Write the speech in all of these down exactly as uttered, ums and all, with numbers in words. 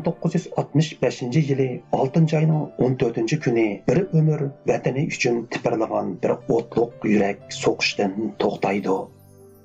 توققۇز يۈز ئاتمىش بەشىنچى يىلى ئالتىنچى ئاينىڭ ئون تۆتىنچى كۈنى بىر ئۆمۈر ۋەتىنى ئۈچۈن تىپىرلىغان بىر ئوتلۇق يۈرەك سوقۇشتىن توختايدۇ.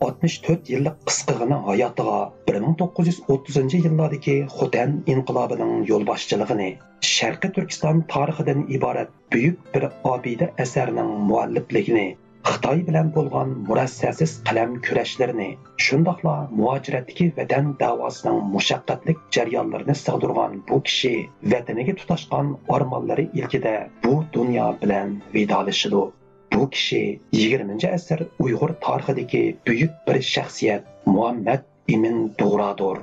ئاتمىش تۆت يىللىق قىسقىغىنە ھاياتىغا بىر مىڭ توققۇز يۈز ئوتتۇزىنچى يىللاردىكى خوتەن ئىنقىلابىنىڭ يولباشچىلىقىنى، شەرقىي تۈركىستان تارىخىدىن ئىبارەت بۈيۈك بىر ئابىدە ئەسەرنىڭ مۇئەللىپلىكىنى، خىتاي بىلەن بولغان مۇرەسسەسىز قەلەم كۈرەشلىرىنى، شۇنداقلا مۇھاجىرەتتىكى ۋەتەن دەۋاسىنىڭ مۇشەققەتلىك جەريانلىرىنى سىغدۇرغان بۇ كىشى ۋەتىنىگە تۇتاشقان ئارمانلىرى ئىلكىدە بۇ دۇنيا بىلەن ۋىدالىشىدۇ. بۇ كىشى يىگىرمىنچى ئەسىر ئۇيغۇر تارىخىدىكى بۈيۈك بىر شەخسىيەت مۇھەممەد ئىمىن بۇغرادۇر.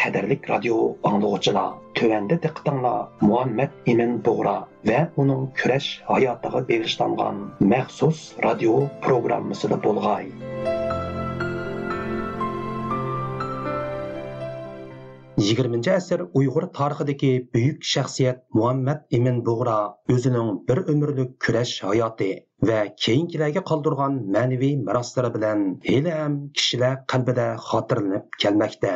قەدىرلىك رادىيو ئاڭلىغۇچىلار، تۆۋەندە دىققىتىڭلار مۇھەممەد ئىمىن بۇغرا ۋە ئۇنىڭ كۈرەش ھاياتىغا بېغىشلانغان مەخسۇس رادىيو پروگراممىسىدا بولغاي. يىگىرمىنچى ئەسىر ئۇيغۇر تارىخىدىكى بۈيۈك شەخسىيەت مۇھەممەد ئىمىن بۇغرا ئۆزىنىڭ بىر ئۆمۈرلۈك كۈرەش ھاياتى ۋە كېيىنكىلەرگە قالدۇرغان مەنىۋى مىراسلىرى بىلەن ھېلىھەم كىشىلەر قەلبىدە خاتىرىلىنىپ كەلمەكتە.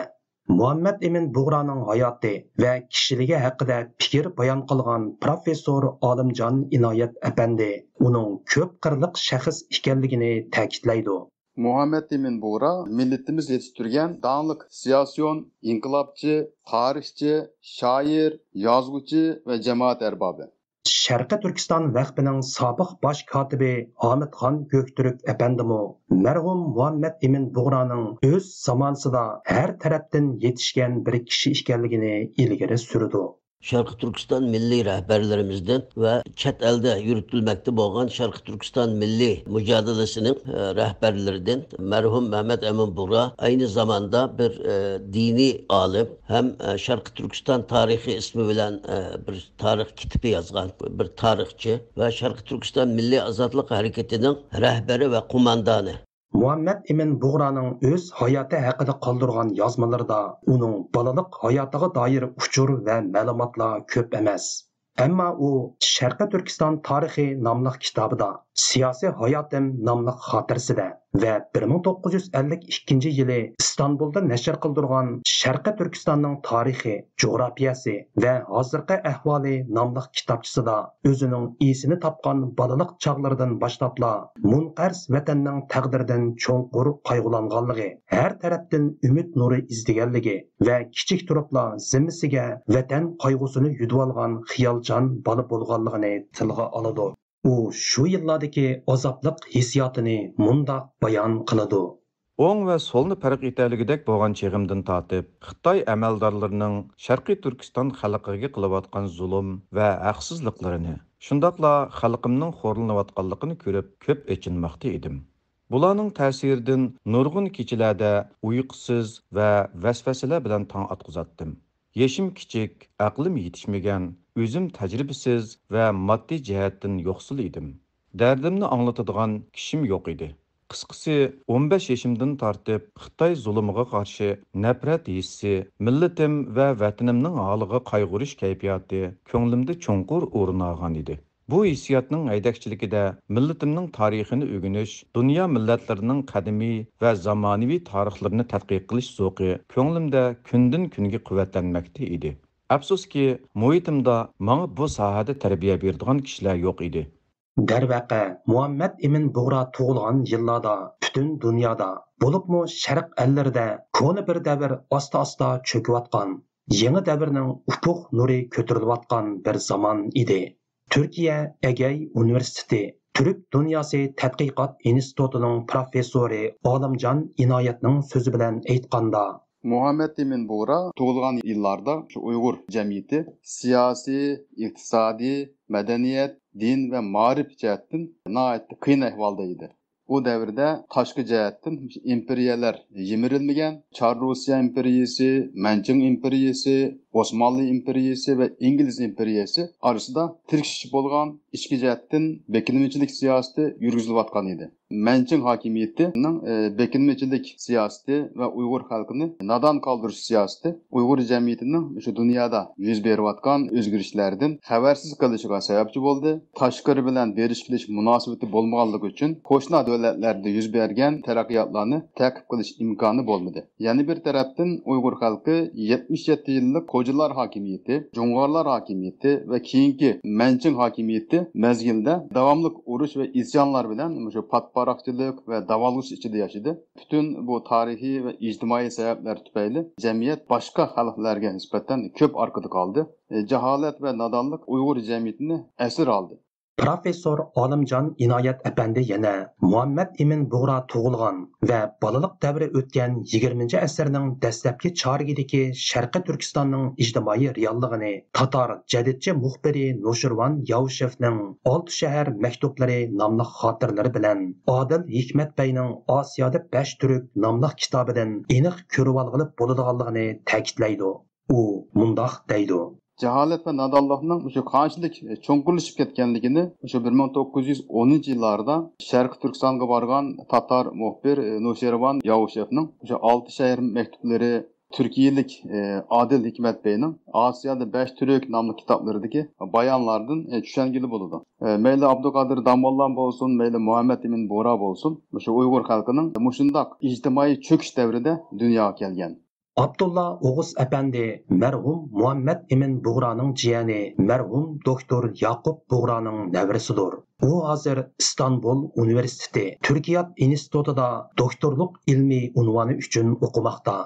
مۇھەممەد ئىمىن بۇغرانىڭ ھاياتى ۋە كىشىلىكى ھەققىدە پىكىر بايان قىلغان پروفېسسور ئالىمجان ئىنايەت ئەپەندى ئۇنىڭ كۆپ قىرلىق شەخس ئىكەنلىكىنى تەكىتلەيدۇ. مۇھەممەد ئىمىن بۇغرا مىللىتىمىز يېتىشتۈرگەن داڭلىق سىياسىيون، ئىنقىلابچى، تارىخچى، شائىر، يازغۇچى ۋە جامائەت ئەربابى. شەرقىي تۈركىستان ۋەقپىنىڭ سابىق باش كاتىپى ھامىتخان گۆكتۈرك ئەپەندىمۇ مەرھۇم مۇھەممەد ئىمىن بۇغرانىڭ ئۆز زامانىسىدا ھەر تەرەپتىن يېتىشكەن بىر كىشى ئىكەنلىكىنى ئىلگىرى سۈرىدۇ. شەرقىي تۈركىستان مىللىي رەھبەرلىرىمىزدىن ۋە چەت ئەلدە يۈرۈتۈلمەكتە بولغان شەرقىي تۈركىستان مىللىي مۇجادىلىسىنىڭ، ئە، رەھبەرلىرىدىن مەرھۇم مەمەت ئەمىن بۇغرا ئەينى زاماندا بىر، ئە، دىنىي ئالىم ھەم، ئە، شەرقىي تۈركىستان تارىخى ئىسمى بىلەن، ئە، بىر تارىخ كىتىپى يازغان بىر تارىخچى ۋە شەرقىي تۈركىستان مىللىي ئازادلىق ھەرىكىتىنىڭ رەھبىرى ۋە قوماندانى. مۇھەممەد ئىمىن بۇغرانىڭ ئۆز ھاياتى ھەققىدە قالدۇرغان يازمىلىرىدا ئۇنىڭ بالىلىق ھاياتىغا دائىر ئۇچۇر ۋە مەلۇماتلار كۆپ ئەمەس. ئەمما ئۇ شەرقىي تۈركىستان تارىخى ناملىق كىتابىدا، سىياسىي ھاياتىم ناملىق خاتىرىسىدە ۋە بىر مىڭ توققۇز يۈز ئەللىك ئىككىنچى يىلى ئىستانبۇلدا نەشر قىلدۇرغان شەرقىي تۈركىستاننىڭ تارىخى، جۇغراپىيەسى ۋە ھازىرقى ئەھۋالى ناملىق كىتابچىسىدا ئۆزىنىڭ ئېسىنى تاپقان بالىلىق چاغلىرىدىن باشلاپلا مۇنقەرز ۋەتەننىڭ تەقدىرىدىن چوڭقۇر قايغۇلانغانلىقى، ھەر تەرەپتىن ئۈمىد نۇرى ئىزدىگەنلىكى ۋە كىچىك تۇرۇپلا زىممىسىگە ۋەتەن قايغۇسىنى يۈدۈۋالغان خىيالچان بالا بولغانلىقىنى تىلغا ئالىدۇ. ئۇ شۇ يىللاردىكى ئازابلىق ھېسسىياتىنى مۇنداق بايان قىلىدۇ. ئوڭ ۋە سولنى پەرق ئېتەلىگۈدەك بولغان چېغىمدىن تارتىپ، خىتاي ئەمەلدارلىرىنىڭ شەرقىي تۈركىستان خەلقىگە قىلىۋاتقان زۇلۇم ۋە ھەقسىزلىقلىرىنى، شۇنداقلا خەلقىمنىڭ خورلىنىۋاتقانلىقىنى كۆرۈپ كۆپ ئېچىنماقتا ئىدىم. بۇلارنىڭ تەسىرىدىن نۇرغۇن كېچىلەردە ئۇيقۇسىز ۋە ۋەسۋەسىلەر بىلەن تاڭ ئاتقۇزاتتىم. يېشىم كىچىك، ئەقلىم يېتىشمىگەن، ئۆزۈم تەجرىبىسىز ۋە ماددىي جەھەتتىن يوقسۇل ئىدىم. دەردىمنى ئاڭلىتىدىغان كىشىم يوق ئىدى. قىسقىسى، ئون بەش يېشىمدىن تارتىپ خىتاي زۇلۇمىغا قارشى نەپرەت ھېسسى، مىللىتىم ۋە ۋەتىنىمنىڭ ھالىغا قايغۇرۇش كەيپىياتى كۆڭلۈمدە چوڭقۇر ئورۇن ئالغان ئىدى. بۇ ھېسسىياتنىڭ ھەيدەكچىلىكىدە مىللىتىمنىڭ تارىخىنى ئۆگىنىش، دۇنيا مىللەتلىرىنىڭ قەدىمىي ۋە زامانىۋى تارىخلىرىنى تەتقىق قىلىش زوقى كۆڭلۈمدە كۈندىن-كۈنگە قۇۋۋەتلەنمەكتە ئىدى. ئەپسۇسكى، مۇھىتىمدا ماڭا بۇ ساھەدە تەربىيە بېرىدىغان كىشىلەر يوق ئىدى. دەرۋەقە، مۇھەممەد ئىمىن بۇغرا تۇغۇلغان يىللاردا پۈتۈن دۇنيادا، بولۇپمۇ شەرق ئەللىرىدە كونا بىر دەۋر ئاستا-ئاستا چۆكۈۋاتقان، يېڭى دەۋرنىڭ ئۇپۇق نۇرى كۆتۈرۈلۈۋاتقان بىر زامان ئىدى. تۈركىيە ئەگەي ئۇنىۋېرسىتېتى تۈرك دۇنياسى تەتقىقات ئىنستىتۇتىنىڭ پروفېسسورى ئالىمجان ئىنايەتنىڭ سۆزى بىلەن ئېيتقاندا، مۇھەممەد ئىمىن بۇغرا تۇغۇلغان يىللاردا شۇ ئۇيغۇر جەمئىيىتى سىياسىي، ئىقتىسادىي، مەدەنىيەت، دىن ۋە مائارىپ جەھەتتىن ناھايىتى قىيىن ئەھۋالدا ئىدى. ئۇ دەۋردە تاشقى جەھەتتىن ئىمپېرىيەلەر يىمىرىلمىگەن، چار روسىيە ئىمپېرىيىسى، مەنچىڭ ئىمپېرىيىسى، ئوسمانلى ئىمپېرىيىسى ۋە ئىنگلىز ئىمپېرىيىسى ئارىسىدا تىركىشىش بولغان، ئىچكى جەھەتتىن بېكىنمىچىلىك سىياسىتى يۈرگۈزۈلۈۋاتقان ئىدى. مەنچىڭ ھاكىمىيىتىنىڭ، ئى، بېكىنمىچىلىك سىياسىتى ۋە ئۇيغۇر خەلقىنى نادان قالدۇرۇش سىياسىتى ئۇيغۇر جەمئىيىتىنىڭ شۇ دۇنيادا يۈز بېرىۋاتقان ئۆزگىرىشلەردىن خەۋەرسىز قېلىشىغا سەۋەبچى بولدى. تاشقىرى بىلەن بېرىش-كېلىش مۇناسىۋىتى بولمىغانلىقى ئۈچۈن، قوشنا دۆلەتلەردە يۈز بەرگەن تەرەققىياتلارنى تەقىب قىلىش ئىمكانى بولمىدى. يەنە بىر تەرەپتىن، ئۇيغۇر خەلقى يەتمىش يەتتە يىللىق خوجىلار ھاكىمىيىتى، جۇڭغارلار ھاكىمىيىتى ۋە كېيىنكى مەنچىڭ ھاكىمىيىتى مەزگىلىدە داۋاملىق ئۇرۇش ۋە ئىسيانلار بىلەن مۇشۇ پاتىپاراقچىلىق ۋە داۋالغۇش ئىچىدە ياشىدى. پۈتۈن بۇ تارىخىي ۋە ئىجتىمائىي سەۋەبلەر تۈپەيلى جەمئىيەت باشقا خەلقلەرگە نىسبەتەن كۆپ ئارقىدا قالدى. جاھالەت ۋە نادانلىق ئۇيغۇر جەمئىيىتىنى ئەسىر ئالدى. پروفېسسور ئالىمجان ئىنايەت ئەپەندى يەنە مۇھەممەد ئىمىن بۇغرا تۇغۇلغان ۋە بالىلىق دەۋرى ئۆتكەن يىگىرمىنچى ئەسىرنىڭ دەسلەپكى چارىكىدىكى شەرقىي تۈركىستاننىڭ ئىجتىمائىي رېئاللىقىنى تاتار جەدىدچى مۇخبىرى نوشىرۋان ياۋشېۋنىڭ ئالتە شەھەر مەكتۇپلىرى ناملىق خاتىرىلىرى بىلەن ئادىل ھېكمەت بەگنىڭ ئاسىيادا بەش تۈرك ناملىق كىتابىدىن ئېنىق كۆرۈۋالغىلى بولىدىغانلىقىنى تەكىتلەيدۇ. ئۇ مۇنداق دەيدۇ. جاھالەت ۋە نادانلىقنىڭ مۇشۇ قانچىلىك چوڭقۇرلىشىپ كەتكەنلىكىنى مۇشۇ بىر مىڭ توققۇز يۈز ئونىنچى يىللاردا شەرقىي تۈركىستانغا بارغان تاتار مۇخبىر، ئى، نوشىرۋان ياۋشېفنىڭ مۇشۇ ئالتە شەھەر مەكتۇپلىرى، تۈركىيىلىك، ئى، ئادىل ھېكمەت بەينىڭ ئاسىيادا بەش تۈرك ناملىق كىتابلىرىدىكى بايانلاردىن، ئى، چۈشەنگىلى بولىدۇ. ئى، مەيلى ئابدۇقادىر داموللام بولسۇن، مەيلى مۇھەممەد ئىمىن بۇغرا بولسۇن، مۇشۇ ئۇيغۇر خەلقىنىڭ مۇشۇنداق ئىجتىمائىي چۆكۈش دەۋرىدە دۇنياغا كەلگەن. ئابدۇللا ئوغۇز ئەپەندى مەرھۇم مۇھەممەد ئىمىن بۇغرانىڭ جىيەنى، مەرھۇم دوكتور ياقۇپ بۇغرانىڭ نەۋرىسىدۇر. ئۇ ھازىر ئىستانبۇل ئۇنىۋېرسىتېتى تۈركىيات ئىنستىتۇتىدا دوكتورلۇق ئىلمىي ئۇنۋانى ئۈچۈن ئوقۇماقتا.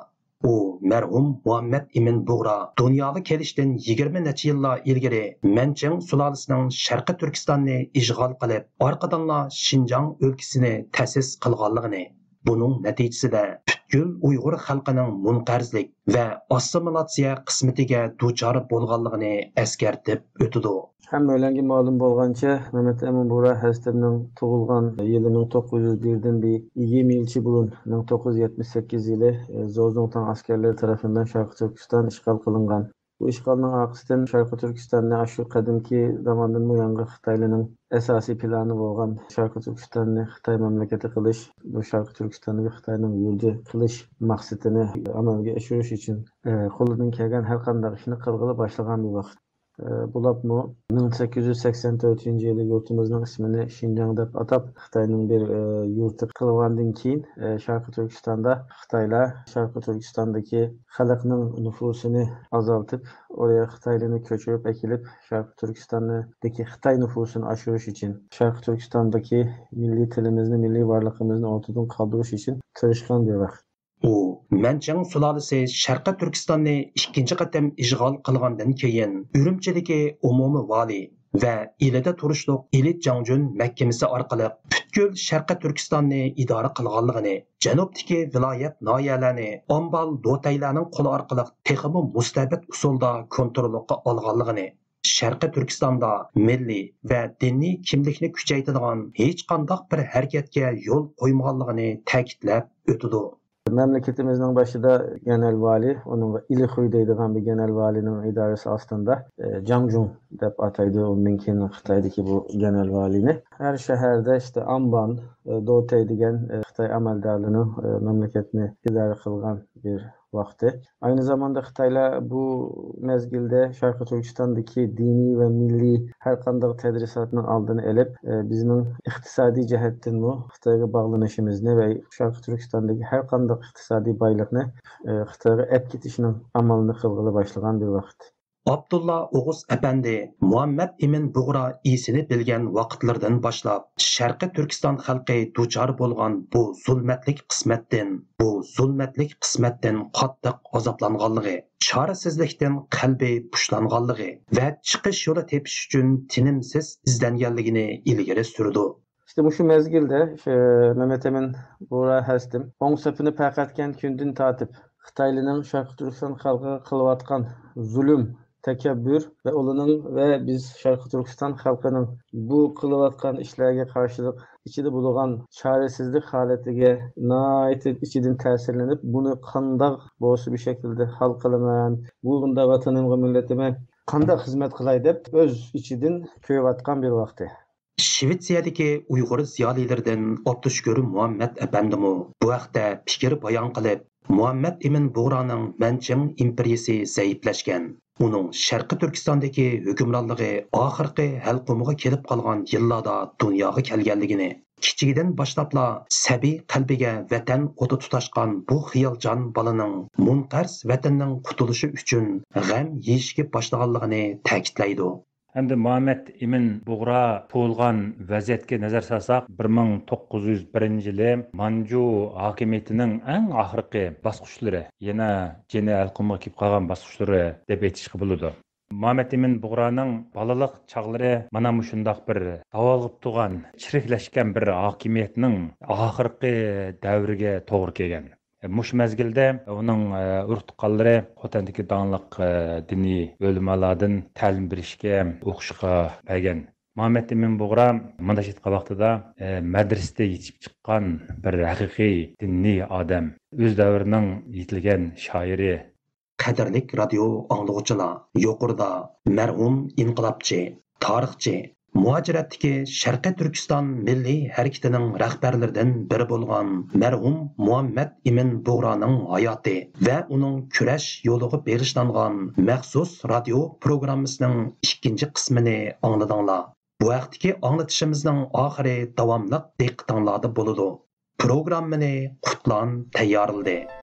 ئۇ مەرھۇم مۇھەممەد ئىمىن بۇغرا دۇنياغا كېلىشتىن يىگىرمە نەچچە يىللار ئىلگىرى مەنچىڭ سۇلالىسىنىڭ شەرقىي تۈركىستاننى ئىشغال قىلىپ، ئارقىدىنلا شىنجاڭ ئۆلكىسىنى تەسىس قىلغانلىقىنى، بۇنىڭ نەتىجىسىدە پۈتكۈل ئۇيغۇر خەلقىنىڭ مۇنقەرزلىك ۋە ئاسسىمىلاتسىيە قىسمىتىگە دۇچار بولغانلىقىنى ئەسكەرتىپ ئۆتىدۇ. ھەممەيلەنگە مەلۇم بولغانچە، مەمەت ئەمىن بۇغرا ھەزرىتىمنىڭ تۇغۇلغان يىلى مىڭ توققۇز يۈز بىردىن بىر يىگىرمە يىلچە بۇرۇن، مىڭ توققۇز يۈز يەتمىش سەككىز يىلى، ئى، زوزۇڭتاڭ ئەسكەرلىرى تەرىپىدىن شەرقىي تۈركىستان ئىشغال قىلىنغان. بۇ ئىشغالنىڭ ئارقىسىدىن شەرقىي تۈركىستاننى ئاشۇ قەدىمكى زاماندىن بۇيانقى خىتايلىنىڭ ئاساسىي پىلانى بولغان شەرقىي تۈركىستاننى خىتاي مەملىكىتى قىلىش، بۇ شەرقىي تۈركىستاننى خىتاينىڭ يۇرتى قىلىش مەقسىتىنى ئەمەلگە ئاشۇرۇش ئۈچۈن، ئى، قولىدىن كەلگەن ھەر قانداق ئىشنى قىلغىلى باشلىغان بىر ۋاقىت. ئى، بولۇپمۇ مىڭ سەككىز يۈز سەكسەن تۆتىنچى يىلى يۇرتىمىزنىڭ ئىسمىنى شىنجاڭ دەپ ئاتاپ، خىتاينىڭ بىر، ئى، يۇرتى قىلغاندىن كېيىن، ئى، شەرقىي تۈركىستاندا خىتايلار شەرقىي تۈركىستاندىكى خەلقنىڭ نوپۇسىنى ئازالتىپ، ئورىيا خىتايلىرىنى كۆچۈرۈپ ئەكېلىپ، شەرقىي تۈركىستاندىكى خىتاي نوپۇسىنى ئاشۇرۇش ئۈچۈن، شەرقىي تۈركىستاندىكى مىللىي تىلىمىزنى، مىللىي بارلىقىمىزنى ئورتىدىن قالدۇرۇش ئۈچۈن تىرىشقان بىر ۋاقىت. ئۇ مەنچىڭ سۇلالىسى شەرقىي تۈركىستاننى ئىككىنچى قېتىم ئىشغال قىلغاندىن كېيىن، ئۈرۈمچىدىكى ئومۇمىي ۋالىي ۋە ئىلىدە تۇرۇشلۇق ئىلى جاڭجۈن مەھكىمىسى ئارقىلىق پۈتكۈل شەرقىي تۈركىستاننى ئىدارە قىلغانلىقىنى، جەنۇبتىكى ۋىلايەت ناھىيەلەرنى ئامبال دوتەيلەرنىڭ قولى ئارقىلىق تېخىمۇ مۇستەبىت ئۇسۇلدا كونتروللۇققا ئالغانلىقىنى، شەرقىي تۈركىستاندا مىللىي ۋە دىنىي كىملىكنى كۈچەيتىدىغان ھېچقانداق بىر ھەرىكەتكە يول قويمىغانلىقىنى تەكىتلەپ ئۆتىدۇ. مەملىكىتىمىزنىڭ باشىدا گېنەل ۋالىي، ئۇنىڭغا ئىلىخۇي دەيدىغان بىر گېنەل ۋالىينىڭ ئىدارىسى ئاستىدا، ئى، جاڭجۇڭ دەپ ئاتايدۇ ئۇندىن كېيىن خىتايدىكى بۇ گېنەل ۋالىينى. ھەر شەھەردە ئىشتە ئامبان، ئى، دوتەي دېگەن، ئى، خىتاي ئەمەلدارلىرىنىڭ، ئى، مەملىكەتنى ئىدارە قىلغان بىر ۋاقتى. ئاينى زاماندا خىتايلار بۇ مەزگىلدە شەرقىي تۈركىستاندىكى دىنىي ۋە مىللىي ھەر قانداق تەدرىساتنىڭ ئالدىنى ئېلىپ، ئى، بىزنىڭ ئىقتىسادىي جەھەتتىنمۇ خىتايغا باغلىنىشىمىزنى ۋە شەرقىي تۈركىستاندىكى ھەر قانداق ئىقتىسادىي بايلىقنى، ئى، خىتايغا ئەپ كېتىشنىڭ ئامالىنى قىلغىلى باشلىغان بىر ۋاقىت. ئابدۇللا ئوغۇز ئەپەندى مۇھەممەد ئىمىن بۇغرا ئېسىنى بىلگەن ۋاقىتلىرىدىن باشلاپ، شەرقىي تۈركىستان خەلقى دۇچار بولغان بۇ زۇلمەتلىك قىسمەتتىن، بۇ زۇلمەتلىك قىسمەتتىن قاتتىق ئازابلانغانلىقى، چارىسىزلىكتىن قەلبى پۇشلانغانلىقى ۋە چىقىش يولى تېپىش ئۈچۈن تىنىمسىز ئىزدەنگەنلىكىنى ئىلگىرى سۈرىدۇ. ئىشتە مۇشۇ مەزگىلدە، شۇ، مەمەت ئەمىن بۇغرا ھەزرىتىم ئوڭ سېپىنى پەرق ئەتكەن كۈندىن تارتىپ، خىتايلىنىڭ شەرقىي تۈركىستان خەلقىگە قىلىۋاتقان زۇلۇم، تەكەببۇر ۋە ئۇلارنىڭ ۋە بىز شەرقىي تۈركىستان خەلقىنىڭ بۇ قىلىۋاتقان ئىشلارغا قارشىلىق ئىچىدە بولغان چارىسىزلىك ھالىتىگە ناھايىتى ئىچىدىن تەسىرلىنىپ، بۇنى قانداق بولسا بىر شەكىلدە ھال قىلىمەن، بۇ بۇنداق ۋەتىنىمگە، مىللىتىمگە قانداق خىزمەت قىلاي دەپ ئۆز ئىچىدىن كۆيۈۋاتقان بىر ۋاقتى. شىۋېتسىيەدىكى ئۇيغۇر زىيالىيلىرىدىن ئابدۇشۈكۈر مۇھەممەت ئەپەندىمۇ بۇ ھەقتە پىكىر بايان قىلىپ، مۇھەممەت ئىمىن بۇغرانىڭ مەنچىڭ ئىمپېرىيىسى زەئىپلەشكەن، ئۇنىڭ شەرقىي تۈركىستاندىكى ھۆكۈمرانلىقى ئاخىرقى ھەلقۇمىغا كېلىپ قالغان يىللاردا دۇنياغا كەلگەنلىكىنى، كىچىكىدىن باشلاپلا سەبىي قەلبىگە ۋەتەن ئوتى تۇتاشقان بۇ خىيالچان بالىنىڭ مۇنقەرز ۋەتەننىڭ قۇتۇلۇشى ئۈچۈن غەم يېيىشكە باشلىغانلىقىنى تەكىتلەيدۇ. ئەمدى مۇھەممەد ئىمىن بۇغرا تۇغۇلغان ۋەزىيەتكە نەزەر سالساق، بىر مىڭ توققۇز يۈز بىرىنچى يىلى مانجۇ ھاكىمىيىتىنىڭ ئەڭ ئاخىرقى باسقۇچلىرى، يەنە جېنى ھەلقۇمغا كېلىپ قالغان باسقۇچلىرى دەپ ئېيتىشقا بولىدۇ. مۇھەممەد ئىمىن بۇغرانىڭ بالىلىق چاغلىرى مانا مۇشۇنداق بىر داۋالغىپ تۇرغان، چىرىكلەشكەن بىر ھاكىمىيەتنىڭ ئاخىرقى دەۋرىگە توغرا كەلگەن. مۇشۇ مەزگىلدە ئۇنىڭ، ئە، ئۇرۇق-تۇغقانلىرى خوتەندىكى داڭلىق، ئە، دىنىي ئۆلىمالاردىن تەلىم بېرىشكە، ئوقۇشقا بەرگەن. مۇھەممەد ئىمىن بۇغرا مۇنداق ئېيتقان ۋاقتىدا، ئە، مەدرىسىدە يېتىشىپ چىققان بىر ھەقىقىي دىنىي ئادەم. ئۆز دەۋرىنىڭ يېتىلگەن شائىرى. قەدىرلىك رادىيو ئاڭلىغۇچىلار، يۇقىرىدا مەرھۇم ئىنقىلابچى، تارىخچى، مۇھاجىرەتتىكى شەرقىي تۈركىستان مىللىي ھەرىكىتىنىڭ رەھبەرلىرىدىن بىرى بولغان مەرھۇم مۇھەممەد ئىمىن بۇغرانىڭ ھاياتى ۋە ئۇنىڭ كۈرەش يولىغا بېغىشلانغان مەخسۇس رادىيو پروگراممىسىنىڭ ئىككىنچى قىسمىنى ئاڭلىدىڭلار. بۇ ھەقتىكى ئاڭلىتىشىمىزنىڭ ئاخىرى داۋاملىق دىققىتىڭلاردا بولىدۇ. پروگراممىنى قۇتلان تەييارلىدى.